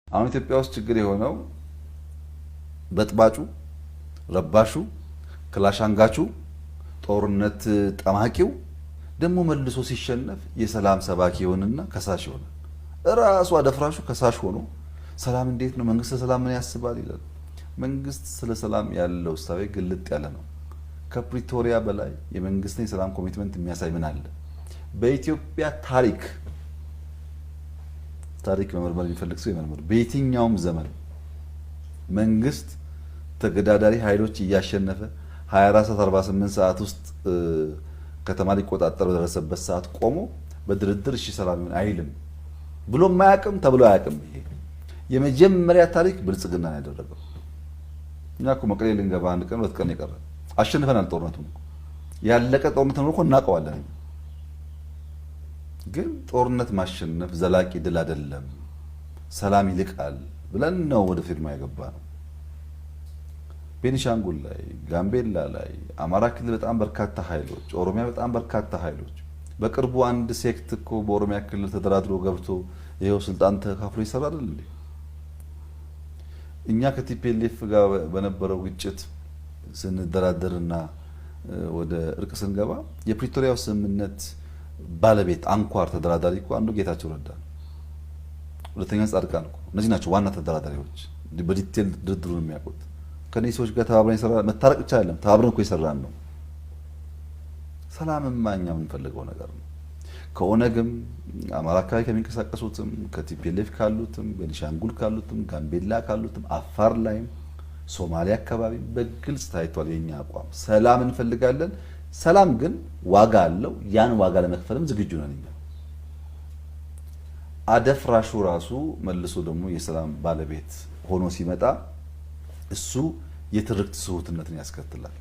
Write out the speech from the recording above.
አሁን ኢትዮጵያ ውስጥ ችግር የሆነው በጥባጩ፣ ረባሹ፣ ክላሽ አንጋቹ፣ ጦርነት ጠማቂው ደግሞ መልሶ ሲሸነፍ የሰላም ሰባኪ ይሆንና ከሳሽ ይሆናል። እራሱ አደፍራሹ ከሳሽ ሆኖ ሰላም እንዴት ነው፣ መንግስት ሰላም ምን ያስባል ይላል። መንግስት ስለ ሰላም ያለው እሳቤ ግልጥ ያለ ነው። ከፕሪቶሪያ በላይ የመንግስትን የሰላም commitment የሚያሳይ ምን አለ? በኢትዮጵያ ታሪክ ታሪክ መመርመር የሚፈልግ ሰው ይመርምር። በየትኛውም ዘመን መንግስት ተገዳዳሪ ኃይሎች እያሸነፈ 24 ሰዓት 48 ሰዓት ውስጥ ከተማ ሊቆጣጠር በደረሰበት ሰዓት ቆሞ በድርድር እሺ ሰላም ይሁን አይልም ብሎ ማያቅም ተብሎ አያቅም። ይሄ የመጀመሪያ ታሪክ ብልጽግና ነው ያደረገው። እኛ እኮ መቀሌ ልንገባ አንድ ቀን ሁለት ቀን የቀረ አሸንፈናል። ጦርነቱን ያለቀ ጦርነት ነው እኮ እናውቀዋለን። ግን ጦርነት ማሸነፍ ዘላቂ ድል አይደለም፣ ሰላም ይልቃል ብለን ነው ወደ ፊርማ የገባ ነው። ቤኒሻንጉል ላይ፣ ጋምቤላ ላይ፣ አማራ ክልል በጣም በርካታ ኃይሎች፣ ኦሮሚያ በጣም በርካታ ኃይሎች። በቅርቡ አንድ sect እኮ በኦሮሚያ ክልል ተደራድሮ ገብቶ ይኸው ስልጣን ተካፍሎ ይሰራል እንዴ? እኛ ከ TPLF ጋር በነበረው ግጭት ስንደራደርና ወደ እርቅ ስንገባ የፕሪቶሪያው ስምምነት ባለቤት አንኳር ተደራዳሪ እኮ አንዱ ጌታቸው ረዳ ነው። ሁለተኛ ጻድቃን እኮ። እነዚህ ናቸው ዋና ተደራዳሪዎች፣ በ detail ድርድሩን የሚያውቁት። ከእነዚህ ሰዎች ጋር ተባብረን የሰራ መታረቅ ብቻ አይደለም፣ ተባብረን እኮ የሰራን ነው። ሰላምማ እኛ የምንፈልገው ነገር ነው። ከኦነግም አማራ አካባቢ ከሚንቀሳቀሱትም ከ TPLF ካሉትም ቤኒሻንጉል ካሉትም ጋምቤላ ካሉትም አፋር ላይም ሶማሊያ አካባቢ በግልጽ ታይቷል የኛ አቋም። ሰላም እንፈልጋለን። ሰላም ግን ዋጋ አለው። ያን ዋጋ ለመክፈልም ዝግጁ ነን እኛ። አደፍራሹ ራሱ መልሶ ደግሞ የሰላም ባለቤት ሆኖ ሲመጣ እሱ የትርክት ስሁትነትን ያስከትላል።